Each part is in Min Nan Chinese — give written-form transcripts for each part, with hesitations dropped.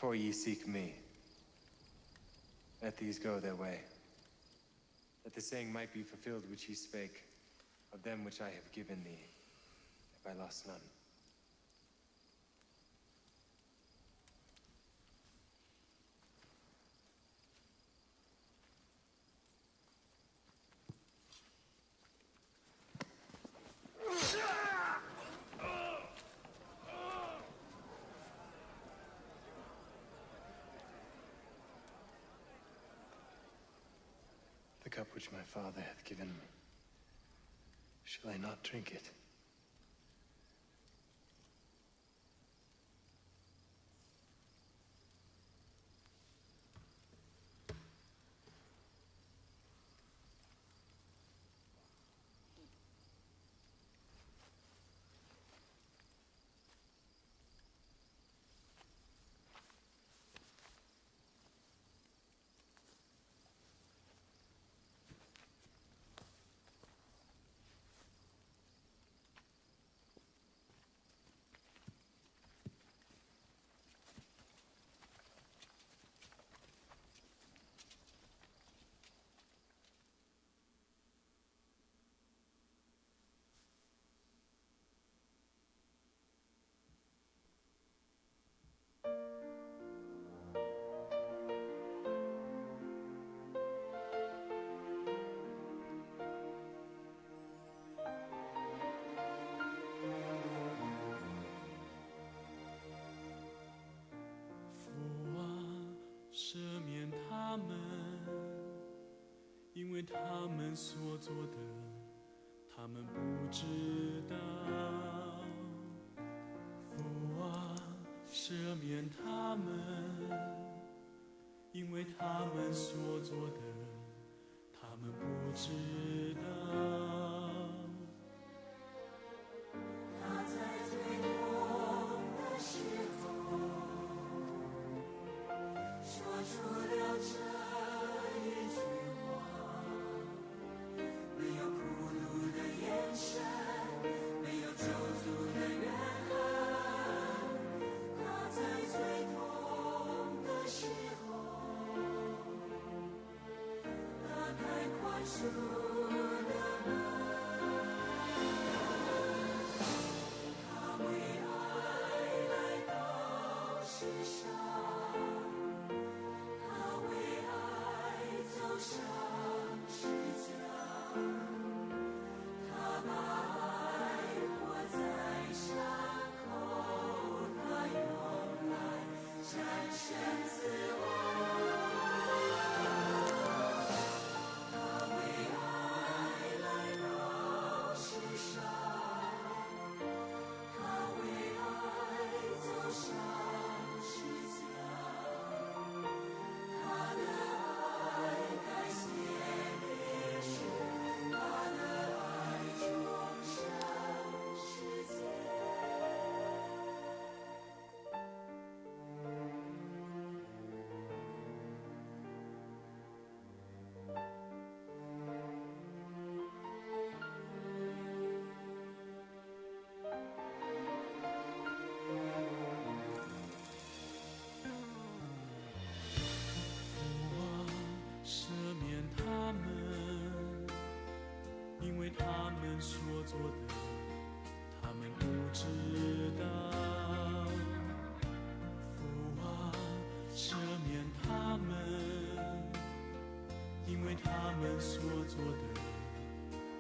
Wherefore ye seek me? Let these go their way, that the saying might be fulfilled which he spake, "Of them which I have given thee, have I lost none." The cup which my Father hath given me, shall I not drink it? 父啊，赦免他們，因為他們所做的，他們不知道。父啊，赦免他們，因為他們所做的，他們不知道。他在最痛的時候，說出了這一句話，沒有苦毒的眼神，沒有咒詛的怨恨。他在最痛的時候，打開寬恕的門。他為愛來到世上，他為愛走上十架，他把愛活在傷口，他用愛戰勝死亡。他為愛來到世上，他為愛走上十架，他的愛改寫歷史，他的愛重生世界。父啊，赦免他們，因為他們所做的，他們不知道。父啊，赦免他們，因為他們所做的，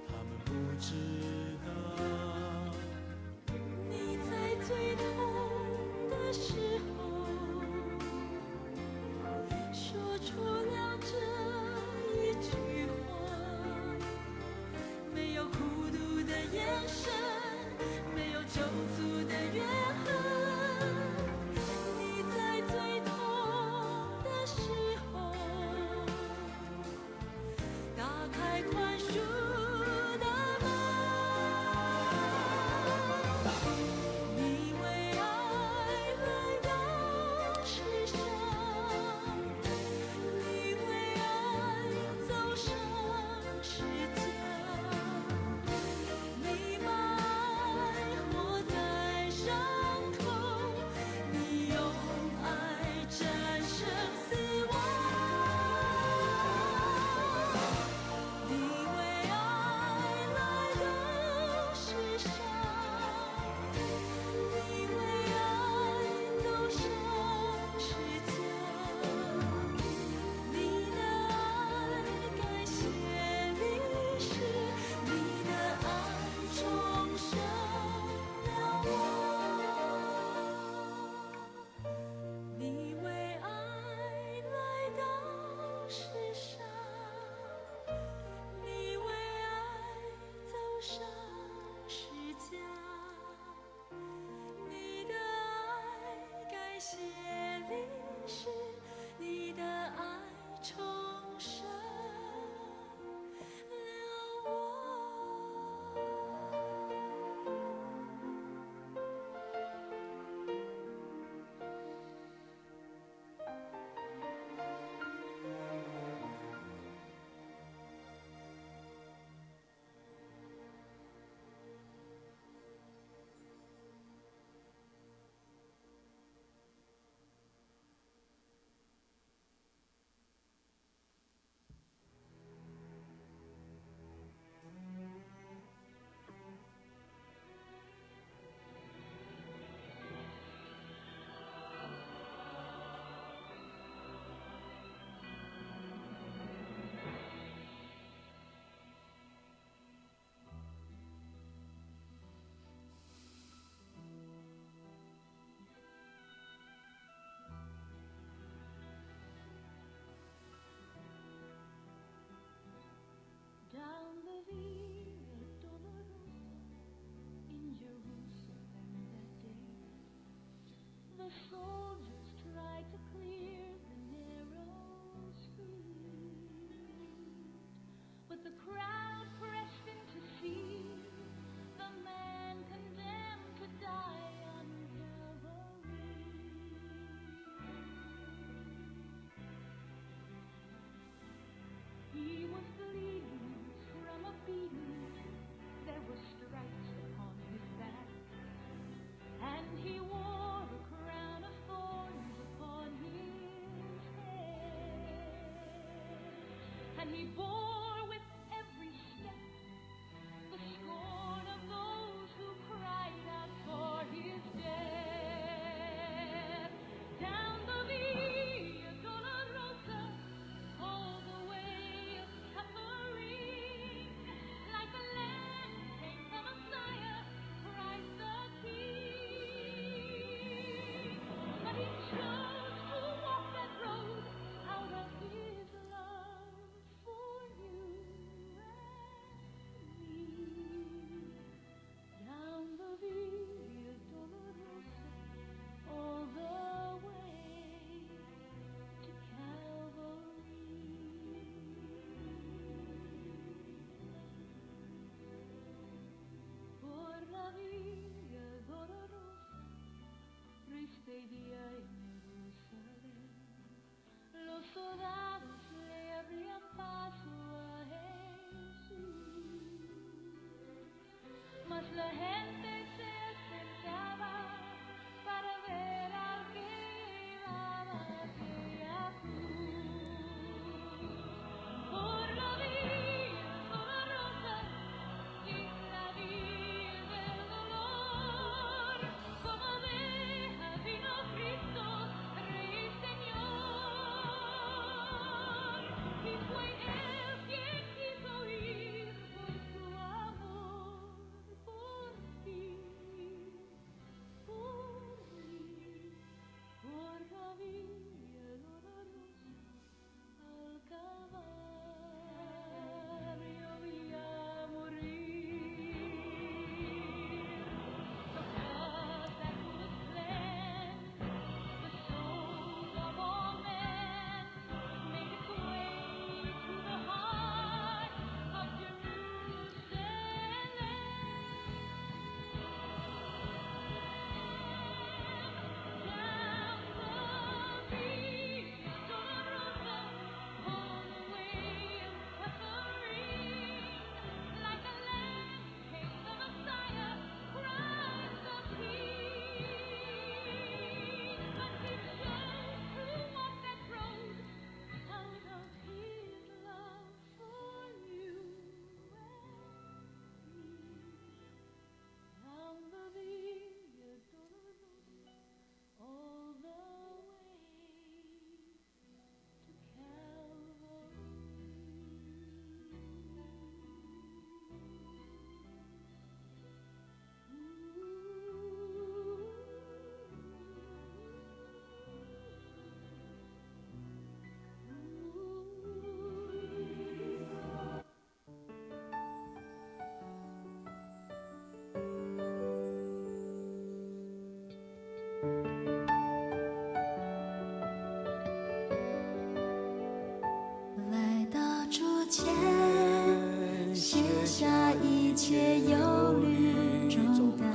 他們不知道。你在最痛的時候，說出了這一句話，沒有苦毒的眼神，沒有咒詛的怨恨。你在最痛的時候，打開寬恕的門。And he bore with every step the scorn of those who cried out for his death. Down the Via Dolorosa, all the way of suffering, like a lamb came the Messiah, Christ the King. But he chose to walk that road out of his love for you and me. Down the Via Dolorosa, all the way to Calvary. Por la Via Dolorosa, Cristo en Jerusalén, los soldados le abrían paso a Jesús. Mas la gente se acercaba para ver al que llevaba aquella cruz. Por la vía dolorosa y la vía del dolor, como oveja vino Cristo, Rey y Señor. Y fue Él quien quiso ir por su amor por ti, por mí, por la vía dolorosa al Calvario y a morir. The blood that would cleanse the souls of all men made its way to the heart of Jerusalem. Down the Via Dolorosa, all the way of suffering, like a lamb came the Messiah, Christ the King. But he chose to walk that road out of his love for you and me. Down the Via Dolorosa, all the way to Calvary. 來到主前，卸下一切憂慮重擔。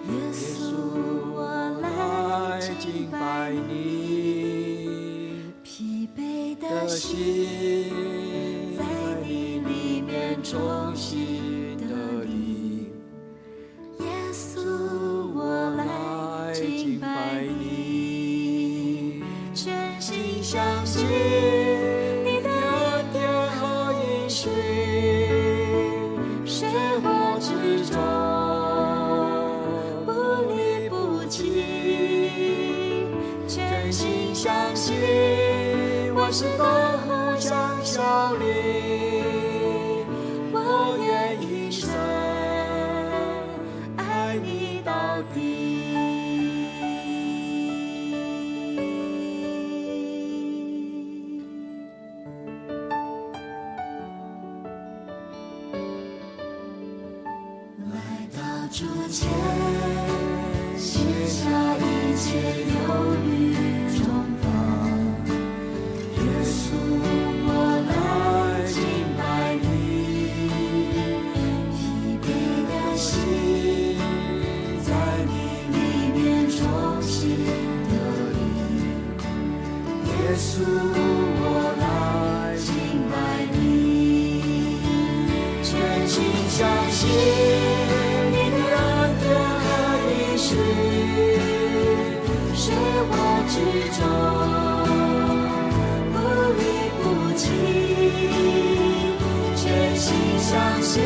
耶穌，我來敬拜你。疲憊的心，在你裡面重新得力。耶穌，我來敬拜你，全心相信你的恩典和應許，水火之中不離不棄，全心相信，萬事都互相效力，我願一生愛你到底。來到主前，卸下一切憂慮重擔。耶穌，我來敬拜你，疲憊的心在你裡面重新得力。耶穌，我來敬拜你，全心相信你的恩典和應許，水火之中不離不棄，棄，全心相信，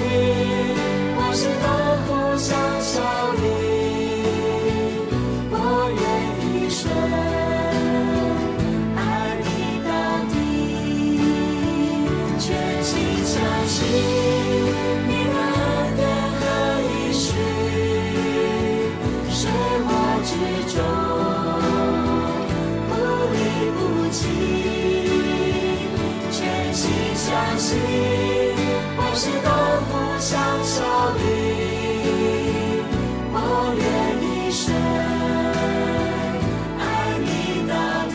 萬事都互相效力。我願一生愛你到底，全心相信你的恩典和應許，水火之中不離不棄，全心相信，萬事都互相效力。我願一生愛你到底。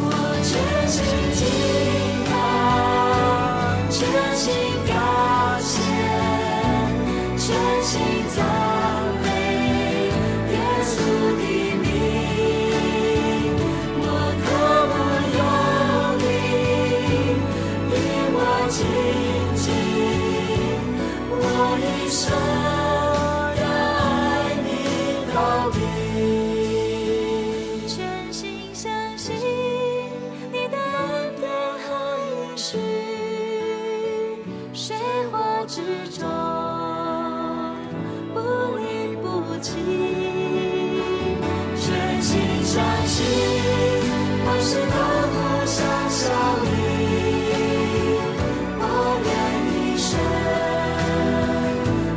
我全心敬拜，全心感謝，全心讚美耶穌的名。我渴慕有你與我親近，我一生要愛你到底。全心相信你的恩典和應許，水火之中不離不棄。全心相信，萬事都互相效力。我願一生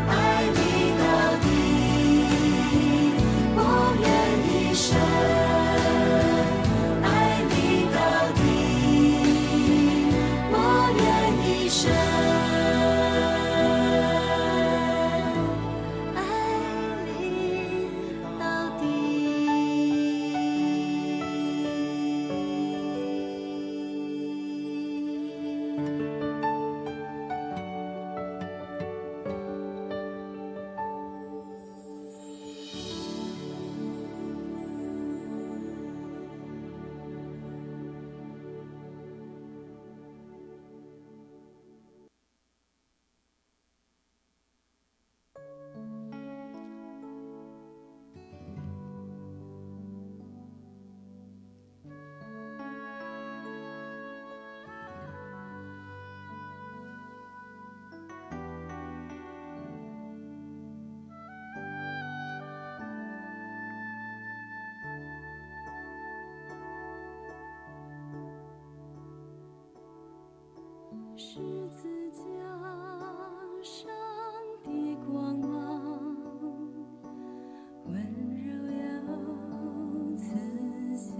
愛你到底，我願一生愛你到底，我願一生愛你到底。十字架上的光芒，溫柔又慈祥，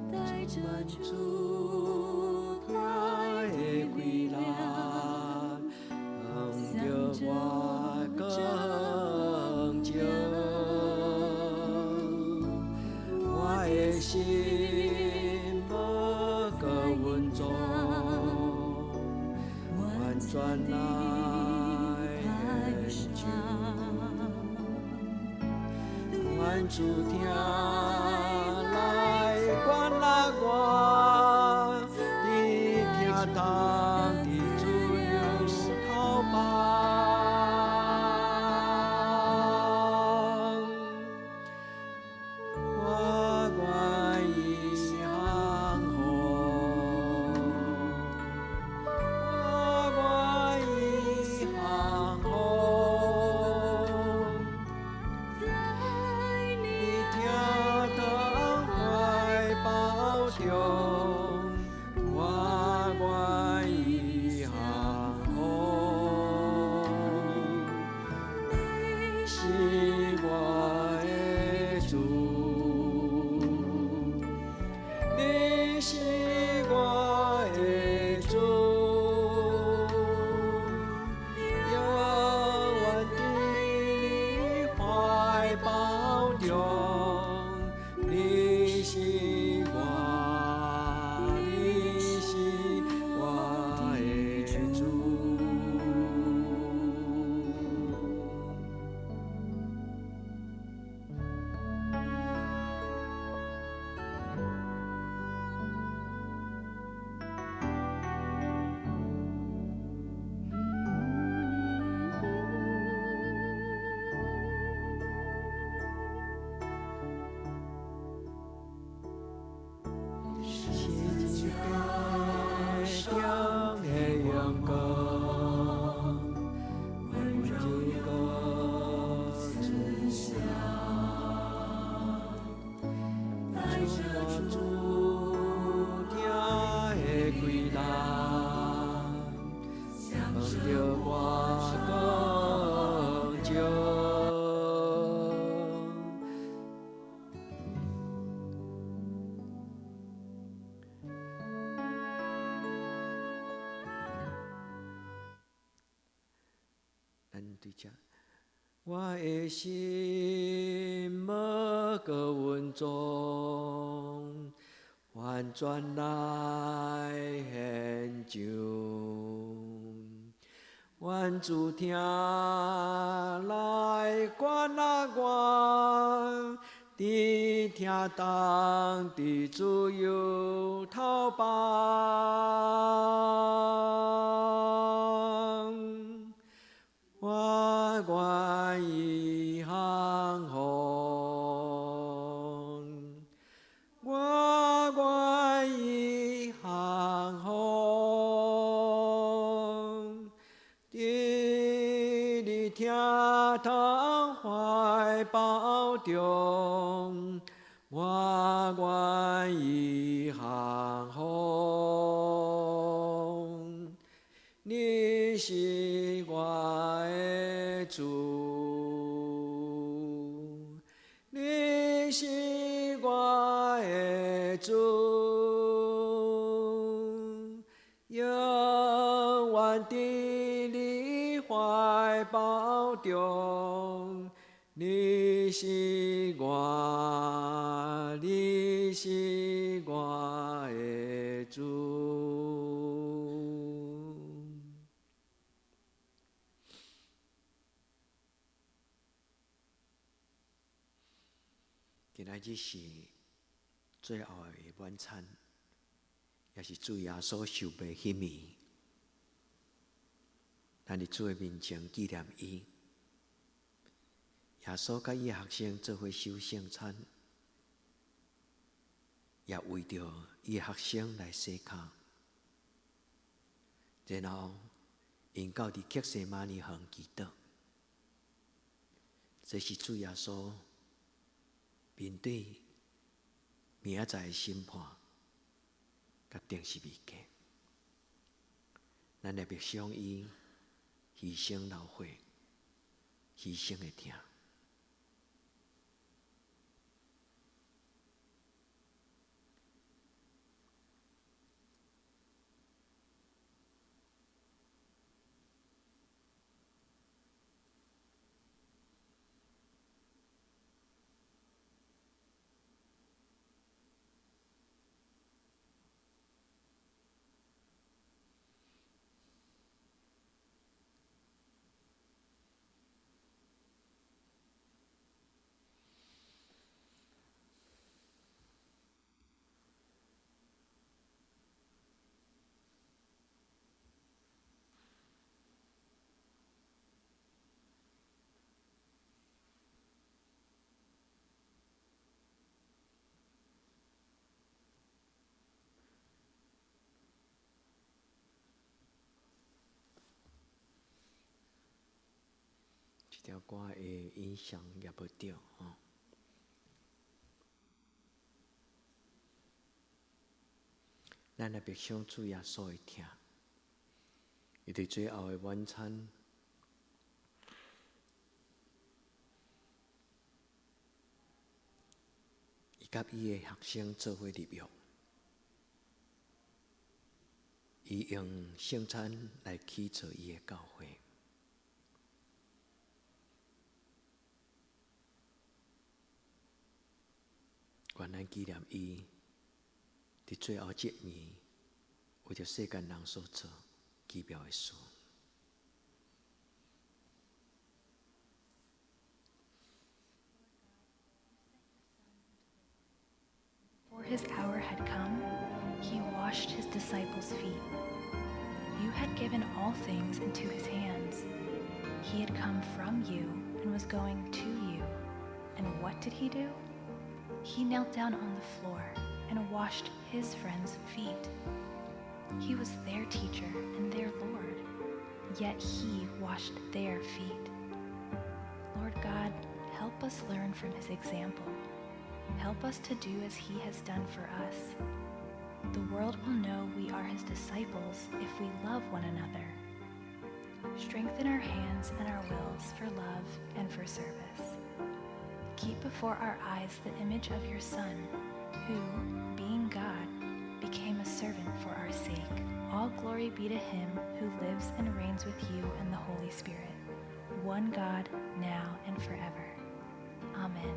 帶着主愛的力量，向着我光照，我的心無閣穩重，完全來獻上。願主疼來關愛我，佇疼痛的自由逃跑。我願意降服，我願意降服。在你你疼痛咱對遮，我的心無閣穩重，反轉來獻上，願主疼來關愛我，佇疼痛，佇自由逃跑。我願意降服，我願意降服，佇你疼痛懷抱中，我願意降服。你是我的主，你是我的主，永遠佇你懷抱中，你是我，你是我的主。今仔日是最後的晚餐，也是主耶穌受賣彼暝。咱佇主的面前紀念伊。耶穌佮伊的學生做伙守聖餐，也為著伊的學生來洗跤。然後，𪜶到佇客西馬尼園祈禱。這是主耶穌面對明仔載的審判，佮釘十字架。咱來默想伊犧牲流血、犧牲的疼。這條歌的音響也無對吼。咱來默想主耶穌的疼，伊佇最後的晚餐，伊佮伊的學生做伙立約，伊用聖餐來起造伊的教會。願咱紀念伊佇最後這暝，為著世間人所做奇妙的事。 Before his hour had come, he washed his disciples' feet. You had given all things into his hands. He had come from you and was going to you. And what did he do? He knelt down on the floor and washed his friends' feet. He was their teacher and their Lord, yet he washed their feet. Lord God, help us learn from his example. Help us to do as he has done for us. The world will know we are his disciples if we love one another. Strengthen our hands and our wills for love and for service. Keep before our eyes the image of your Son, who, being God, became a servant for our sake. All glory be to him who lives and reigns with you in the Holy Spirit, One God, now and forever. Amen.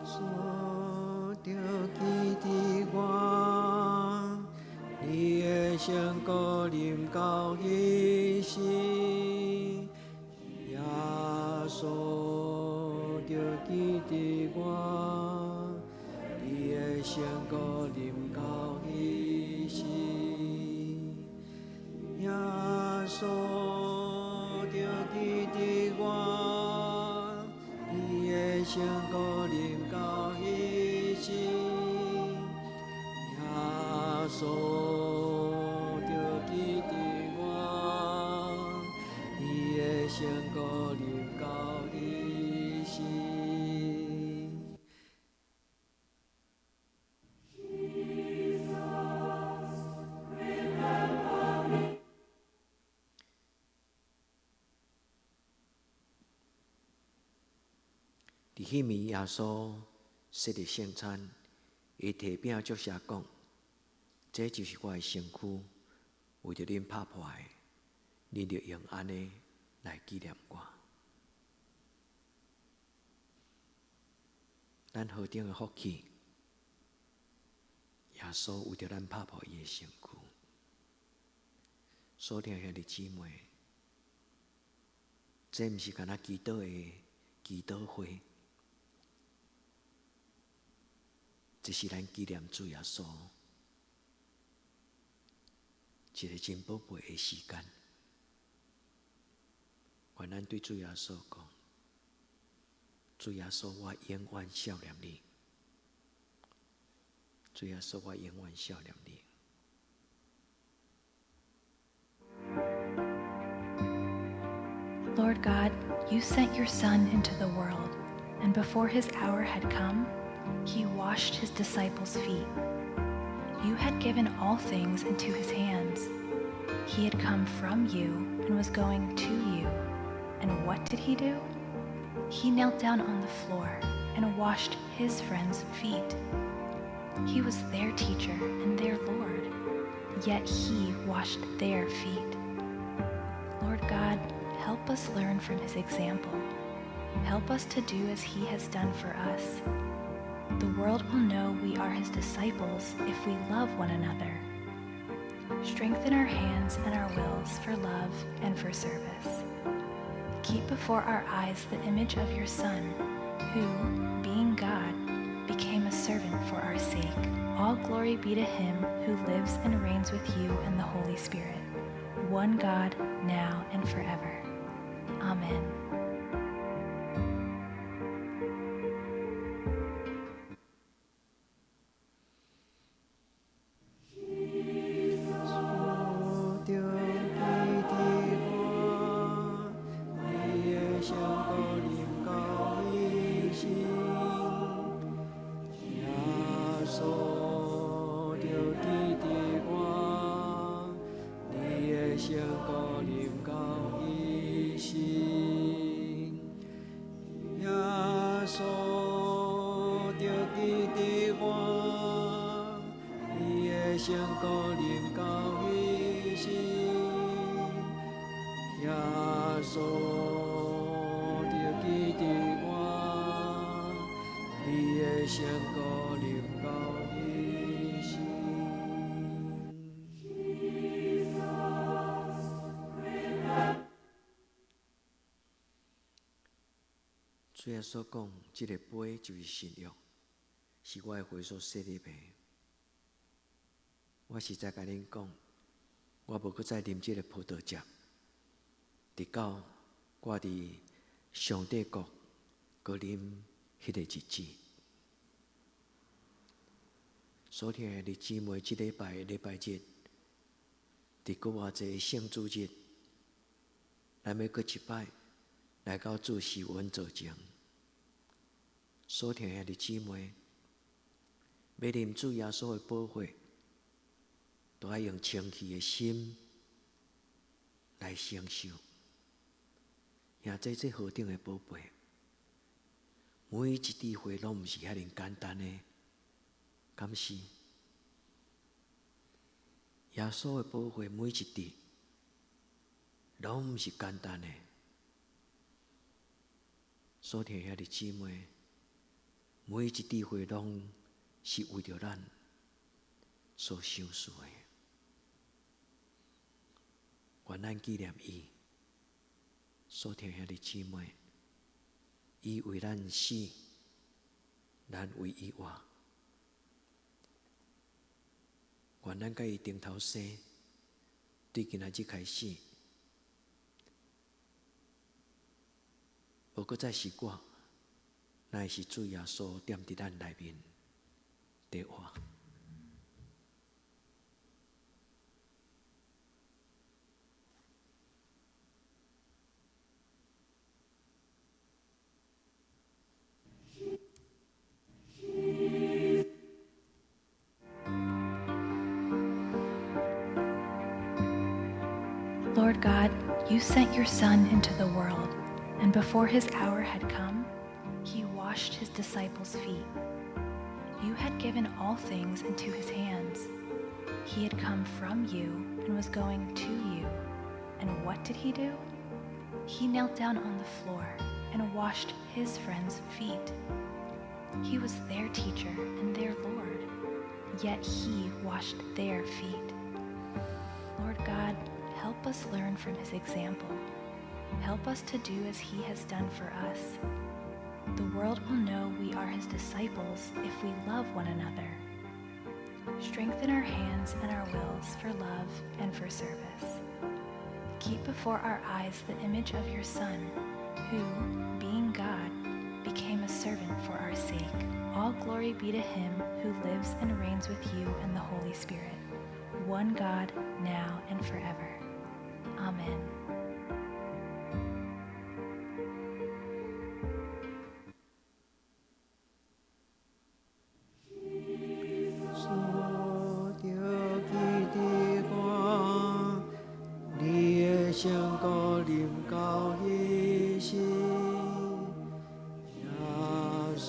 主著記得我，你的聖膏臨到彼時，耶穌著記得我，你的聖膏臨到彼時，耶穌著記得我，你的聖膏臨到彼時，耶穌著記得我，你的聖膏臨到彼時。伫彼暝，耶穌設立聖餐，伊提餅祝謝講：這就是我的身軀，為著恁拍破的，恁著用按呢來紀念我。咱何等的福氣！耶穌為著咱拍破伊的身軀。所疼兄弟姊妹，這毋是干焦祈禱的祈禱會，這是咱紀念主耶穌一个真寶貝的時間。願咱對主耶穌講：主耶穌，我永遠想念你。主耶穌，我永遠想念你。 Lord God, you sent your Son into the world, and before his hour had come, he washed his disciples' feet. You had given all things into his hands. He had come from you and was going to you. And what did he do? He knelt down on the floor and washed his friends' feet. He was their teacher and their Lord, yet he washed their feet. Lord God, help us learn from his example. Help us to do as he has done for us. The world will know we are his disciples if we love one another. Strengthen our hands and our wills for love and for service. Keep before our eyes the image of your Son, who, being God, became a servant for our sake. All glory be to him who lives and reigns with you in the Holy Spirit, one God, now and forever. Amen. 主著記得我，你的聖膏臨到彼時，耶穌著記得我，你的聖膏臨到彼時，耶穌著記得我，你的聖膏臨到彼時，耶穌著記得我，你的聖膏臨到彼時。主耶穌講：這个杯就是新約，是我的血所設立的。我實在共恁講，我無閣再啉這个葡萄汁，直到我佇上帝國閣啉彼个日子。所疼的弟姊妹，這禮拜禮拜日，佇閣偌濟聖主日，咱欲閣一擺來到主施恩座前。所疼的弟姊妹，欲啉主耶穌的寶血，都愛用清氣的心來承受。兄弟，這何等的寶貝！每一滴血攏毋是遐爾簡單的，敢是？耶穌的寶血每一滴，攏毋是簡單的。所聽兄弟姊妹，每一滴血攏是為著咱所賞賜的。願咱紀念伊，所聽兄弟姊妹，伊為咱死，咱為伊活。願咱佮伊頂頭生，對今仔日開始，無閣再是我，乃是主耶穌踮佇咱內面佇活。 Lord God, you sent your Son into the world, and before his hour had come, he washed his disciples' feet. You had given all things into his hands. He had come from you and was going to you. And what did he do? He knelt down on the floor and washed his friends' feet. He was their teacher and their Lord, yet he washed their feet. Lord God, help us learn from his example. Help us to do as he has done for us. The world will know we are his disciples if we love one another. Strengthen our hands and our wills for love and for service. Keep before our eyes the image of your Son, who, being God, became a servant for our sake. All glory be to him who lives and reigns with you and the Holy Spirit, one God, now and forever. Amen. 所著記得我，你的聖膏臨到彼時，耶穌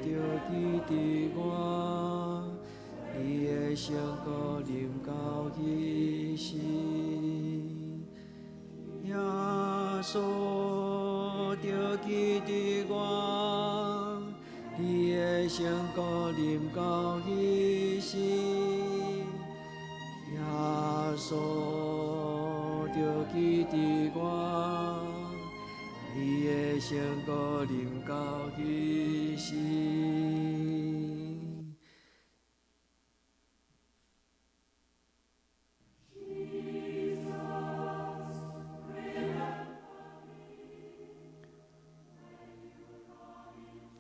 著記得我，你的聖膏臨到彼時，耶穌著記得我，你的聖膏臨到彼時，耶穌著記得我，你的聖膏臨到彼時。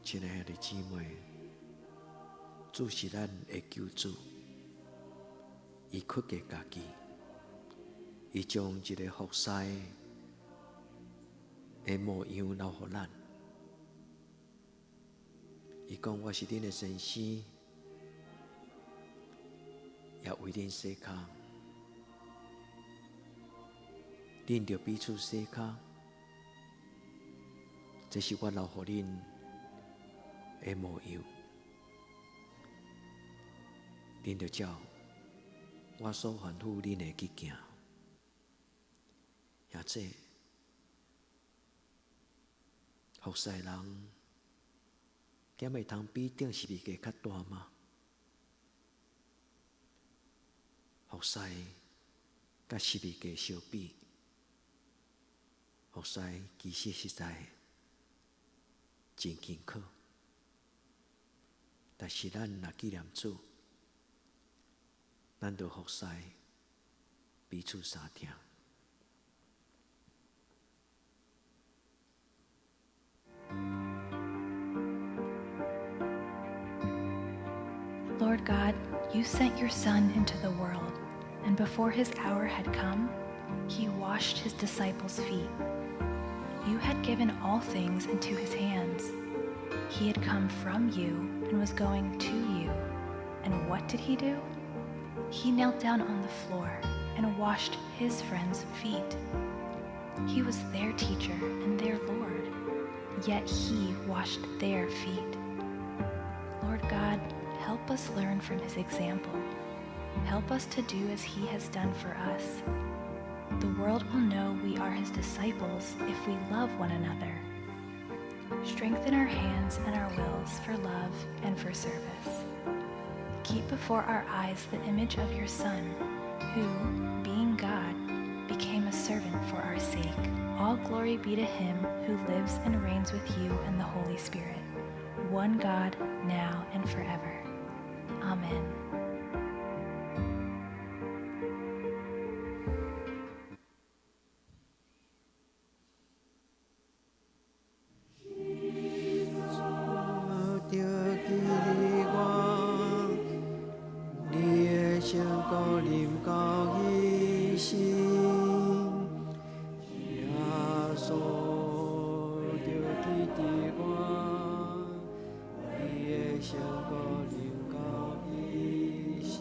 親愛的姊妹，主是咱的救主，伊屈低家己，伊將一个服侍的模樣留予咱。伊講：我是恁的先生，也為恁洗跤，恁著彼此洗跤，這是我留予恁的模樣，恁著照我所吩咐恁的去行。兄弟，服侍人，敢會通比釘十字架較大嗎？服侍佮十字架相比，服侍其實實在真辛苦。但是咱若紀念主，咱就服侍彼此相疼。 Lord God, you sent your Son into the world, and before his hour had come, he washed his disciples' feet. You had given all things into his hands. He had come from you and was going to you. And what did he do? He knelt down on the floor and washed his friends' feet. He was their teacher and their Lord, yet he washed their feet. Lord God, help us learn from his example. Help us to do as he has done for us. The world will know we are his disciples if we love one another. Strengthen our hands and our wills for love and for service. Keep before our eyes the image of your Son, who, being God, became a servant for our sake. All glory be to him who lives and reigns with you and the Holy Spirit, one God, now and forever. Amen. 著記得我，你的聖膏臨到彼身，耶穌著記得我，你的聖膏臨到彼身，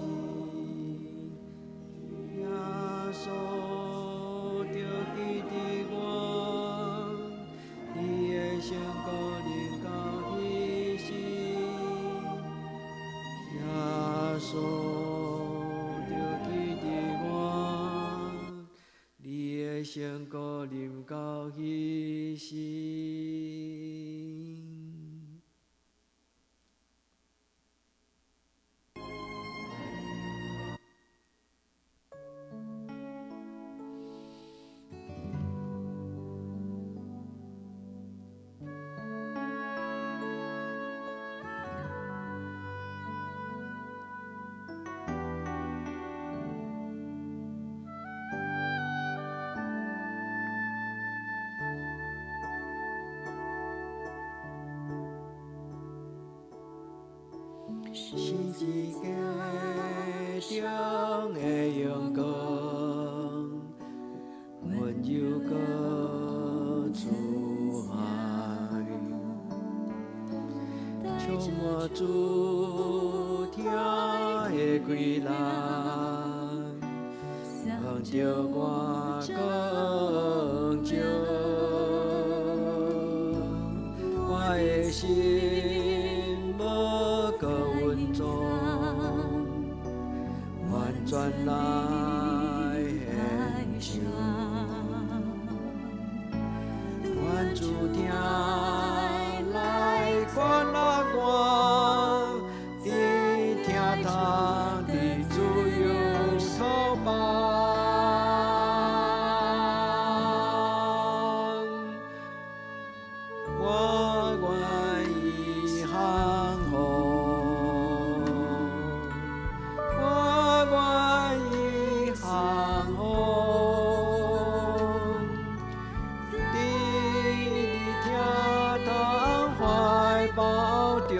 耶穌著記得我，你的聖膏臨到彼身，耶穌著記得我，你的聖膏臨到彼身。是一家中的阳光，温柔阁慈爱，充满主疼的快乐，向着我光照，我的心无阁稳重，完全来献上。愿主疼来关爱我，伫疼痛，伫自由土邦。我愿意降服，我愿意降服，伫你疼痛怀抱中，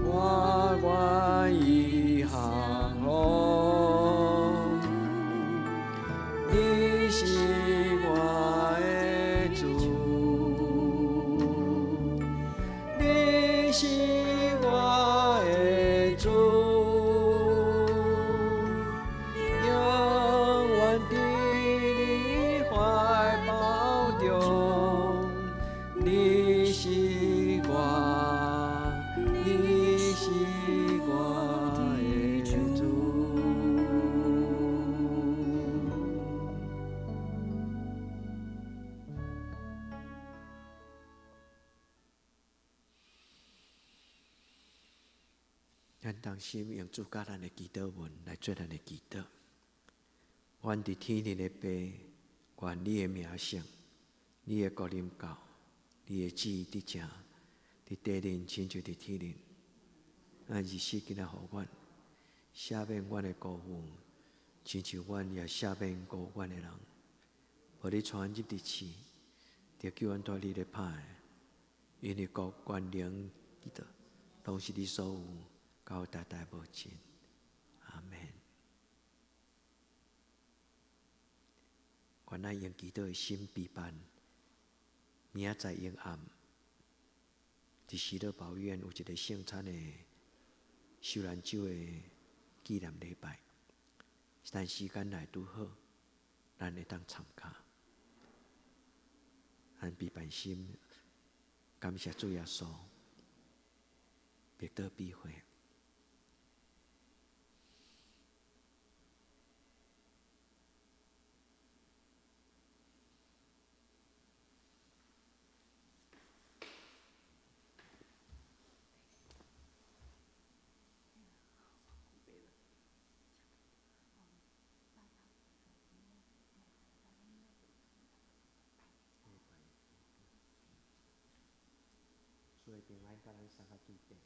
我愿意降服。你是我的主，你是我的主，永远伫你怀抱中，你是我，你是我的主。咱同心用主教咱的祈禱文來做咱的祈禱。阮佇天頂的父，願你的名聖，你的國臨到，你的旨意得成，佇地頂親像佇天頂。咱日時今仔予阮赦免阮的辜負，親像阮也赦免辜負阮的人。無你帶阮入佇試，著救阮脫離咧歹的，因為國權能基督攏是你所有，到代代無盡。阿門。願咱用祈禱的心備辦，明仔載永暗，佇喜樂保育院有一個聖餐的受難週的紀念禮拜，但時間來拄好，咱會當參加。咱備辦心，感謝主耶穌，默禱比會。平安佮咱相佮對綴。